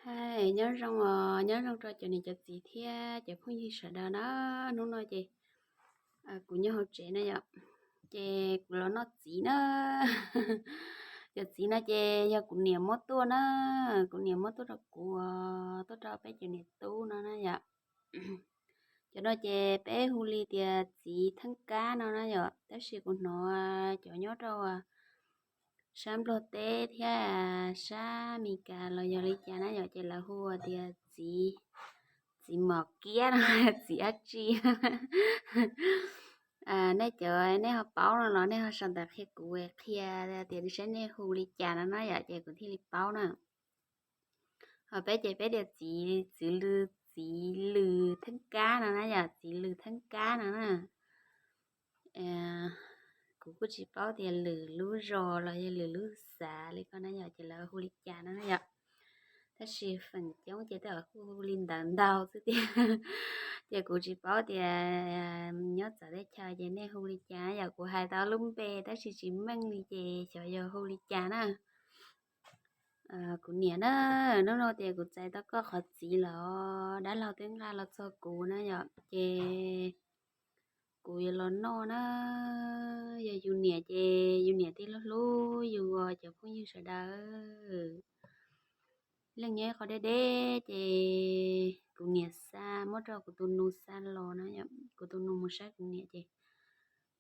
Hais nyob zoo os, nyob zoo rau cov niam cov txiv thiab cov phooj ywg sawv daws na. Hnub no ces kuv nyob hauv tsev na yom, ces kuv los noj txiv na. Cov txiv no ces yog kuv niam muab tuaj na, kuv niam muab tuaj rau kuv, tuaj rau peb cov niam tub no na yom. Cov no ces peb hu li tias txiv theeb kab no na yom, tab sis kuv hnov cov nyob rau sab Nplog teb thiab sab Meskas los yog li cas na yom, ces lawv hu tias txiv, txiv mos kiab no, txiv dab tsi. Nej cov nej ho paub no los nej ho sau ntawv qhia kuv, qhia tias saib nej hu li cas no na yom, ces kuv thiaj li paub na. Ho peb ces peb tias txiv, txiv lws, txiv lws theeb kab no na yom, txiv lws theeb kab no na. Kuv kuj tsis paub tias lwm lub zos los yog lwm lub xav li ko na yom, ces lawv hu li cas no na yom. Tab sis feem coob ces tej zaum kuj hu li ntawd ntau xwb tiag. Ces kuv tsis paub tias nyob txawv teb chaws ces nej hu li cas na yom, kuv hais tau lub npe tab sis tsis meej li ces xyov yog hu li cas na. Kuv niam na, hnub no tias kuv txais tau koj qhov txiv los dab laug twb nqa los txog kuv na yom, ces kuv yuav los noj na. Yog yus niam ces yus niam thiaj li hlub yus os cov phooj ywg sawv daws. Leej nyob ib qho deb deb ces kuv niam xa, muab rau kuv tus nus xa los na, kuv tus nus mus saib kuv niam ces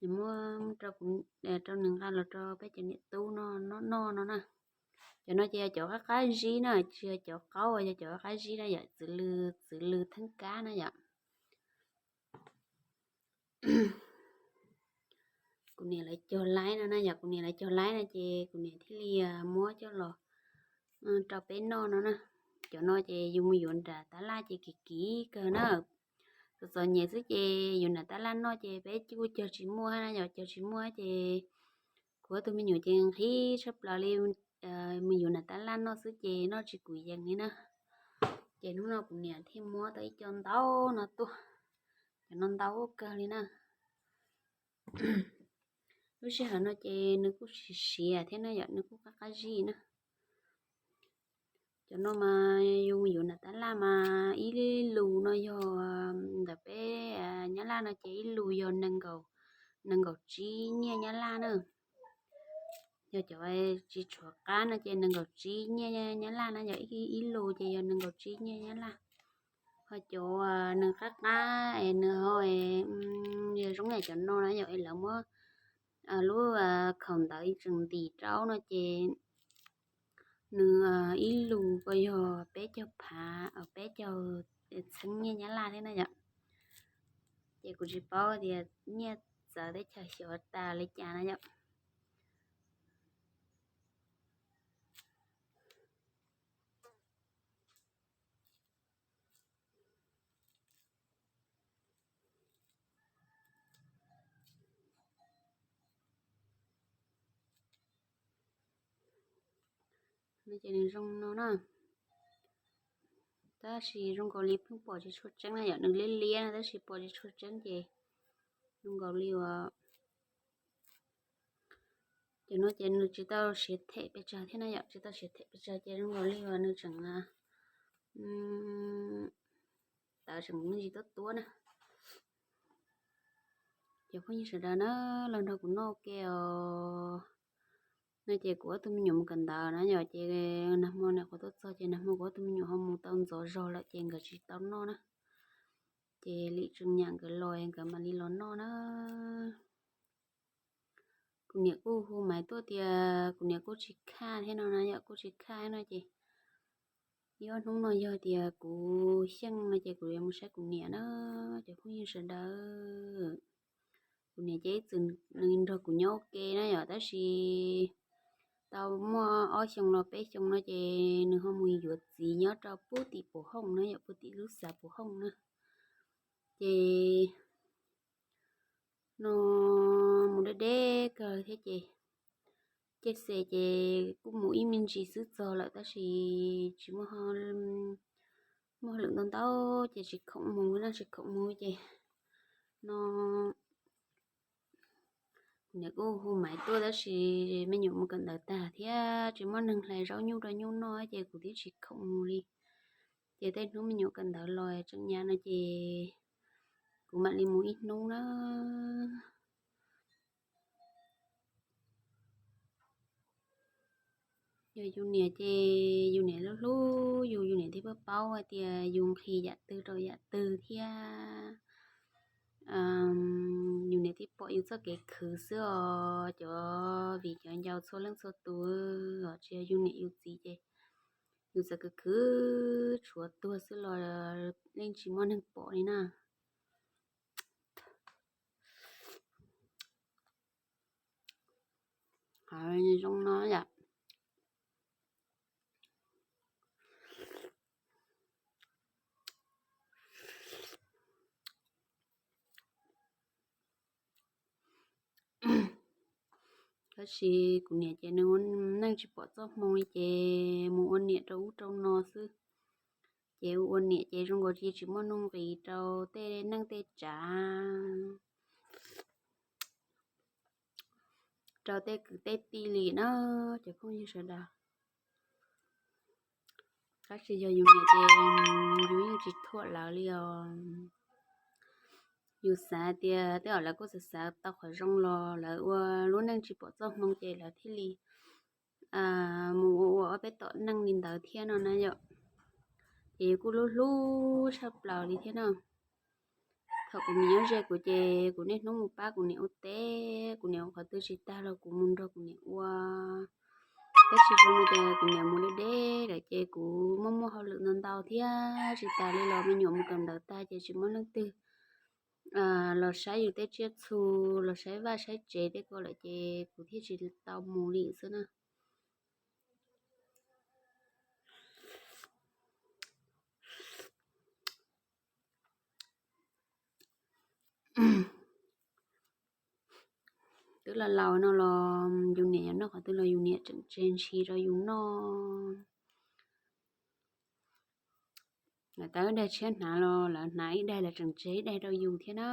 nws muab rau, rau nws nqa los rau peb cov niam tub no noj no na. Cov no ces yog cov qab qab zib na, tsis yog cov qaub, yog cov qab qab zib na yom, txiv lws, txiv lws theeb kab na yom. Kuv niam lawv cog laib no na yom, kuv niam lawv cog laib no ces kuv niam thiaj li muab coj los rau peb noj no na. Cov no ces yus mus yuav nram tab laj ces kim kim kawg na. Txom txom nyem xwb ces yuav nram tab laj noj ces peb kuj cog tsis muaj na yom, cog tsis muaj ces kuv ob tug me nyuam ces nqhis tshaj plaws li, mus yuav nram tab laj noj xwb ces noj tsis kum yees li na. Ces hnub no kuv niam thiaj muab tau ib co ntau no tuaj, cov no ntau kawg li na. Lub sij hawm no ces nws kuj siav siav thiab na yom, nws kuj qab qab zib na. Cov no mas yus mus yuav nram tab laj mas ib lus no yog ntawm peb Nyab Laj no ces ib lus yog nees nkaum, nees nkaum tsib nyiaj Nyab Laj na. Yog cov tsis tshuav qab no ces nees nkaum tsib nyiaj Nyab Laj na, yog ib lus ces yog nees nkaum tsib nyiaj Nyab Laj. Ho cov nws qab qab es nws ho yog zoo li cov no na yom, es lawv muab lub khaum ntawv tseem ntim rau no ces nws ib lus ko yog peb caug phav, peb caug txheeb nyiaj Nyab Laj thiab na yom. Ces kuv tsis paub tias nyiaj txawv teb chaws xyov tas li cas na yom. No ces nws zoo no na. Tab sis zoo nkaus li pheej pom tsis tshua tseeb na yom, nws liab liab no tab sis pom tsis tshua tseeb ces zoo nkaus li uas ces no ces nws tsis tau siav them pes tsawg thiab na yom, tsis tau siav them pes tsawg ces zoo nkaus li uas nws tseem tawv tseem me ntsis tuab tuab na. Cov phooj ywg sawv daws na, los nrog kuv noj ke os. No ces kuv ob tug me nyuam mus kawm ntawv na yom, ces nag hmo nws qhuav tuaj txog ces nag hmo kuv ob tug me nyuam ho mus tau ntxov zog lawm ces nkawd tsis tau noj na. Ces lim tseem nyam nkawd los nkawd mam li los noj na. Kuv niam kuj hu maiv tuaj tias kuv niam kuj tsis khaj thiab no na yom, kuj tsis khaj thiab no ces ib ob hnub no yog tias kuv xyeej no ces kuv yuav mus saib kuv niam na, cov phooj ywg sawv daws. Kuv niam ces ib txwm nws nrog kuv nyob ua ke na yom, tab sis tau muaj ob xyoo los peb xyoo no ces nws ho mus yuav txiv nyob rau puag tim Puv Hooj na yom, puag tim lub xav Puv Hooj na. Ces no mus deb deb kawg thiab ces caij xe ces kuj mus ib me ntsis xwb txog lawm tab sis tsis muaj, muaj hauj lwm ntau ntau ces tsis khoom mus na, tsis khoom mus ces no kuv niam kuj hu maiv tuaj tab sis me nyuam mus kawm ntawv tag thiab tsis muaj neeg hlais zaub nyuj rau nyuj noj ces kuv twb tsis khoom mus li. Ces tej hnub me nyuam kawm ntawv los tseem nyab no ces kuv mam li mus ib hnub na. Yog yus niam ces yus niam hlub hlub yus, yus niam thiaj paub paub hais tias yus nqhis yam twg rau yam twg thiab. Yus niam thiaj pom yus txoj kev khwv xwb os cov, vim cov ncaus txhua leej txhua tus os, tsis yog yus niam yus txiv ces yus txawm khwv khwv tshuav tuag xwb los yeej tsis muaj neeg pom li na. Zoo no yom. Tab sis kuv niam ces nws ua neej tsis pom txoj hmoo li ces mus ua niam rau ub rau no xwb. Ces ua ua niam ces zoo nkaus li tsis muaj nuj nqis rau tej neej tej tsav, rau tej kwv tej tij li na cov phooj ywg sawv daws. Tab sis yog yus niam ces yus yeej tsis thuam lawv li os. Yus xav tias tej zaum lawv kuj xav xav tau qhov zoo los lawv ua lub neej tsis pom txoj hmoo ces lawv thiaj li mus ua ua ob peb tom neej li ntawd thiab no na yom. Ces yus kuj hlub hlub tshaj plaws li thiab na. Thaum kuv niam nyob ze kuv ces kuv niaj hnub mus pab kuv niam ua teb, kuv niam ua qhov twg tsis tag los kuv mus nrog kuv niam ua. Tab sis zoo no ces kuv niam mus deb deb lawm ces kuv muaj muaj hauj lwm ntau ntau thiab tsis tas li los me nyuam mus kawm ntawv tag ces tsis muaj leej twg los saib yus tej tsiaj txhu, los saib vaj saib tsev tej ko lawm ces kuv thiaj tsis tau mus li xwb na. Twb laus laus no los yus niam yuav noj qhov twg los yus niam tseem tseg ntshis rau yus noj. Lawv tau ib daig tshiab hnav los lawv hnav ib daig lawv tseem tseg ib daig rau yus thiab na.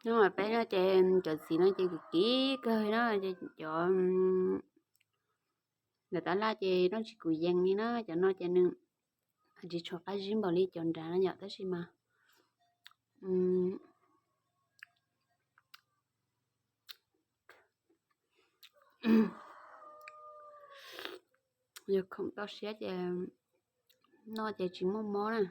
Nyob peb no ces cov txiv no ces kim kim kawg na, cov ntawm tab laj ces noj tsis kus yees li na, cov no ces nws tsis tshua qab zib npaum li cov nrad no yom, tab sis mas yog khoom toj siab ces noj ces tsis muaj mob na.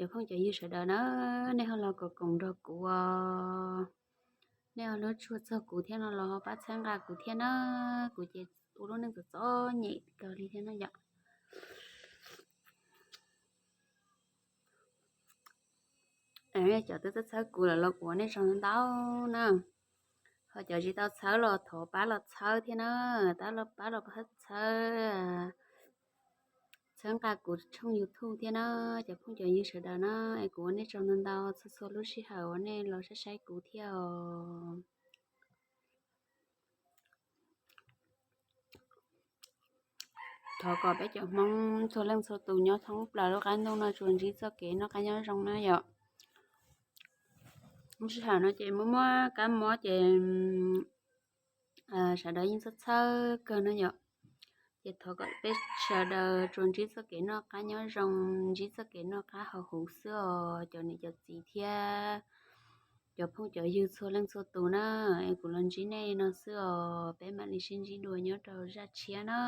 Cov phooj cov ywg sawv daws na, nej ho los koom koom nrog kuv, nej ho hlub tshua txog kuv thiab no los ho pab txhawb nqa kuv thiab na, kuv ces ua lub neej txom txom nyem kawg li thiab na yom. Cov twb txhawb txhawb kuv lawm los kuv ua nej tsaug ntau na. Ho cov tsis tau txhawb los thov pab los txhawb thiab na, tab los pab los txhawb, txhawb nqa kuv tshooj YouTube thiab na, cov phooj cov ywg sawv daws na, es kuv ua nej tsaug ntau ntau txhua txhua lub sij hawm uas nej los saib saib kuv thiab os. Thov kom peb cov Hmoob txhua leej txhua tus nyob thoob plaws lub qab ntuj no tsuas ntsib txoj kev noj qab nyob zoo na yom. Lub sij hawm no ces muaj muaj kab mob ces sawv daws yeej txhawj txhawj kawg na yom. Ces thov kom peb sawv daws tsuas ntsib txoj kev noj qab nyob zoo, ntsib txoj kev noj qab haus huv xwb os cov niam cov txiv thiab cov phooj cov ywg txhua leej txhua tus na. Es kuv los ntsib nej no xwb os, peb mam li sib ntsib dua nyob rau zaj tshiab na.